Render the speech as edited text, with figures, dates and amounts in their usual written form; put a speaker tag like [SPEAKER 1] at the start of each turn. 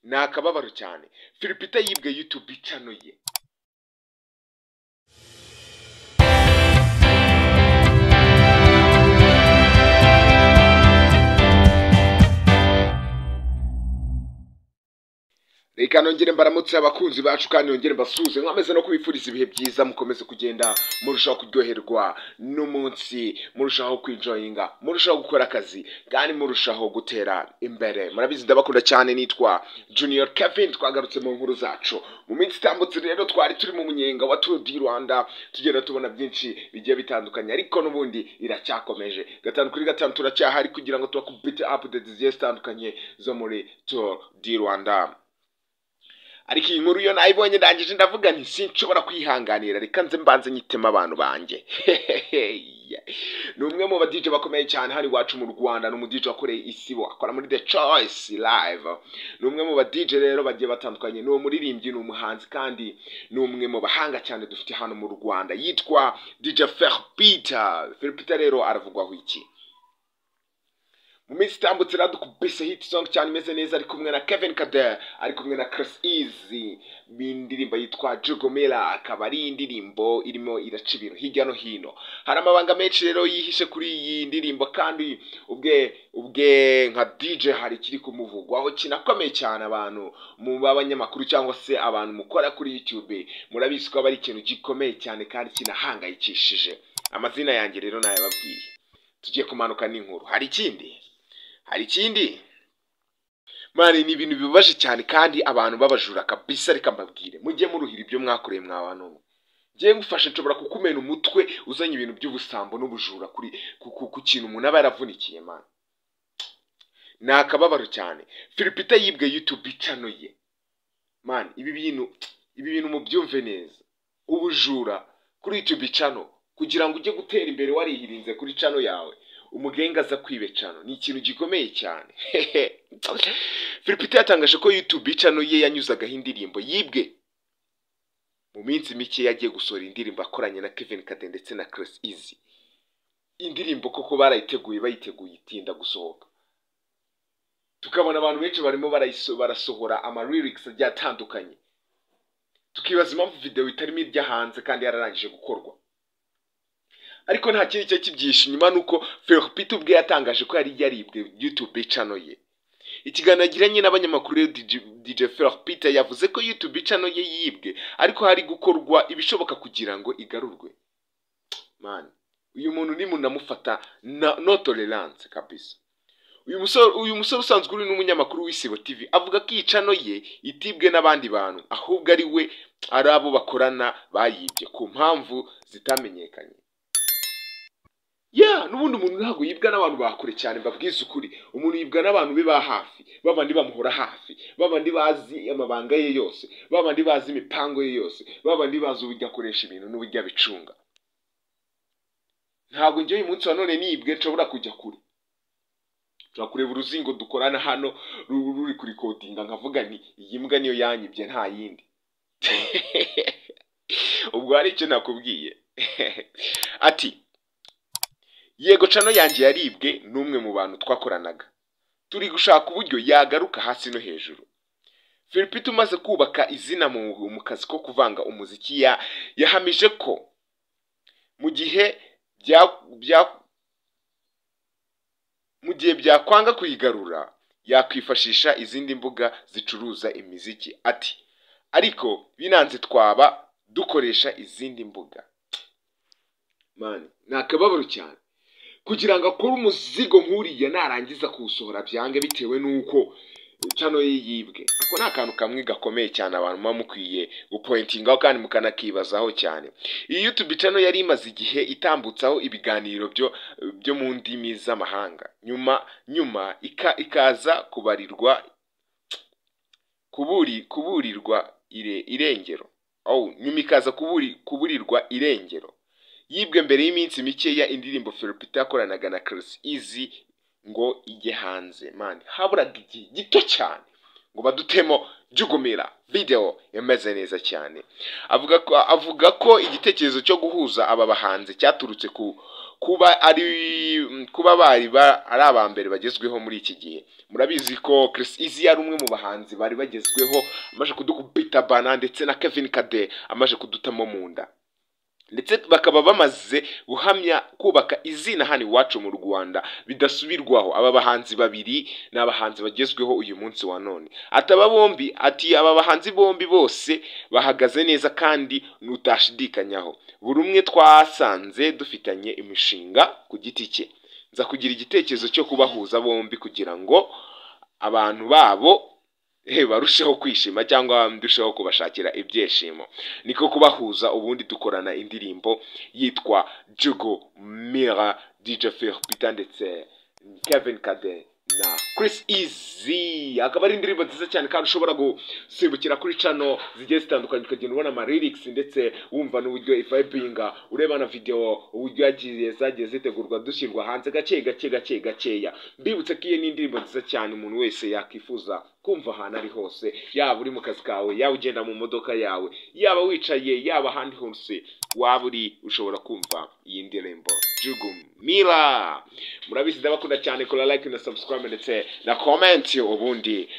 [SPEAKER 1] Ni akababaro cyane. Phil Peter yibwe YouTube channel ye. Reka nongere mbaramutse abakunzi bacu kandi nongere mbasuhuze nkomeze no kubifuriza ibihe byiza, mukomeze kugenda murushaho kuryoherwa n'umunsi, murushaho kwinjoyinga, murushaho gukora akazi kandi murushaho gutera imbere. Murabizi ndabakunda cyane, nitwa Junior Kevin. Twagarutse mu nkuru zacu mu minsi itambutse. Rero twari turi mu munyenga wa Tour du Rwanda, tugenda tubona byinshi bigiye bitandukanye, ariko n'ubundi iracyakomeje. 5 kuri 5 turacyahari kugira ngo tubakubite updates zigiye zitandukanye zo muri Tour du Rwanda. Ariko iyi nkuru yo nayibonye ndangije ndavuga nti sinshobora kwihanganira, reka nze mbanze nyitema abantu banjye. Ni umwe mu ba DJ bakomeye cyane hano iwacu mu Rwanda, ni umu DJ wakoreye Isibo, akora muri The Choice Live. Ni umwe mu ba DJ rero bagiye batandukanye, ni umuririmbyi, ni umuhanzi kandi ni umwe mu bahanga cyane dufite hano mu Rwanda, yitwa DJ Phil Peter. Phil Peter rero aravugwaho iki? Mu minsi itambutse radukubise hit song cyane imeze neza, ari kumwe na Kevin Kade, ari kumwe na Chris Easy, indirimbo yitwa Jugumila, akaba ari indirimbo irimo iraca ibintu hirya no hino. Hari amabanga menshi rero yihishe kuri iyi ndirimbo, kandi ubwe nka DJ hari ikiri kumuvugwaho kinakomeye cyane. Abantu mu b'abanyamakuru cyangwa se abantu mukora kuri YouTube murabizi ko aba ari ikintu gikomeye cyane kandi kinahangayikishije. Amazina yanjye rero nayababwiye, tugiye kumanuka n'inkuru. Hari ikindi, hari ikindi mani, ni ibintu bibabaje cyane kandi abantu babajura kabisa. Reka mbabwire, mujye muruhira ibyo mwakoreye mwa bantu. Ngiye ngufashe nshobora kukumena umutwe uzanye ibintu by'ubusambo n'ubujura kuri ku kintu umuntu aba yaravunikiye. Mani, ni akababaro cyane. Phil Peter yibwe YouTube channel ye. Mani, ibi bintu mubyumve neza. Ubujura kuri YouTube channel, kugira ngo ujye gutera imbere warihirinze kuri channel yawe, umugenga aza kwibe channel, ni ikintu gikomeye cyane. Phil Peter yatangaje ko YouTube channel ye yanyuzagaho indirimbo yibwe. Mu minsi mike yagiye gusohora indirimbo akoranye na Kevin Kade ndetse na Chris Easy. Indirimbo koko barayiteguye, bayiteguye itinda gusohoka, tukabona abantu benshi barimo barasohora ama lyrics agiye atandukanye, tukibaza impamvu video itarimo irya hanze kandi yararangije gukorwa. Ariko nta kindi cyo kibyishe inyuma nuko Phil Peter ubwe yatangaje ko yari yaribwe YouTube channel ye. Ikiganiro yagiranye n'abanyamakuru DJ Phil Peter yavuze ko YouTube channel ye yibwe, ariko hari gukorwa ibishoboka kugira ngo igarurwe. Man, uyu muntu ni munamufata no tolerance kabisa. Uyu musore usanzwe uri n'umunyamakuru w'Isibo TV avuga ko iyi channel ye itibwe n'abandi bantu, ahubwo ari we ari abo bakorana bayibye ku mpamvu zitamenyekanye. Ya, n'ubundi umuntu ntabwo yibwa n'abantu bakure cyane, mbabwiza ukuri. Umuntu yibwa n'abantu be ba hafi, babandi bamuhora hafi, babandi bazi amabanga ye yose, babandi bazi imipango ye yose, babandi bazi uburyo akoresha ibintu n'uburyo abicunga. Ntabwo njye uyu munsi wa none nibwe nshobora kujya kure. Nshobora kureba uruzingo dukorana hano ruri kurikodinga nkavuga nti iyi mbwa niyo yanyibye nta yindi. Ubwo hari icyo nakubwiye. Ati yego channel yanjye yaribwe n'umwe mu bantu twakoranaga, turi gushaka uburyo yagaruka hasi no hejuru. Phil Peter umaze kubaka izina mu kazi ko kuvanga umuziki yahamije ko mu gihe byakwanga kuyigarura yakwifashisha izindi mbuga zicuruza imiziki. Ati ariko binanze twaba dukoresha izindi mbuga. Man, ni akababaro cyane kugira ngo akore umuzigo nk'uriya narangiza kuwusohora byange bitewe n'uko channel ye yibwe. Ako ni akantu kamwe gakomeye cyane abantu muba mukwiye gupointingaho kandi mukanakibazaho cyane. Iyi YouTube channel yari imaze igihe itambutsaho ibiganiro byo mu ndimi z'amahanga, nyuma ikaza kuburirwa irengero. Nyuma ikaza kuburirwa irengero. Yibwe mbere y'iminsi mike ya indirimbo Phil Peter yakoranaga na Chris Easy ngo ijye hanze. Man, haburaga igihe gito cyane ngo badutemo Jugumila video imeze neza cyane. Avuga ko igitekerezo cyo guhuza aba bahanzi cyaturutse ku Kuba ari kuba bari ari aba mbere bagezweho muri iki gihe. Murabizi ko Chris Easy yari umwe mu bahanzi bari bagezweho, amaze kudukubita bana, ndetse na Kevin Kade amaze kudutamo mu nda, ndetse bakaba bamaze guhamya kubaka izina hano iwacu mu Rwanda bidasubirwaho. Aba bahanzi babiri ni abahanzi bagezweho uyu munsi wa none. Ati aba bombi, ati aba bahanzi bombi bose bahagaze neza kandi nutashidikanyaho. Buri umwe twasanze dufitanye imishinga ku giti cye, nza kugira igitekerezo cyo kubahuza bombi kugira ngo abantu babo barusheho kwishima cyangwa ndusheho kubashakira ibyishimo. Niko kubahuza, ubundi dukorana indirimbo yitwa Jugumila, DJ Phil Peter ndetse Kevin Kade na Chris Easy. Akaba ari indirimbo nziza cyane kandi ushobora gusimbukira kuri channel zigiye zitandukanye, ukagenda ubona ama lyrics ndetse wumva n'uburyo ivibinga, ureba na video uburyo yagiye zagiye zitegurwa, dushyirwa hanze gake gake gake gakeya. Mbibutse ko iyi ni indirimbo nziza cyane umuntu wese yakwifuza kumva ahantu ari hose, yaba uri mu kazi kawe, yaba ugenda mu modoka yawe, yaba wicaye, yaba ahandi hose waba uri, ushobora kumva iyi ndirimbo Jugumila. Murabizi, ndabakunda cyane. Kora like na subscribe ndetse na comment ubundi.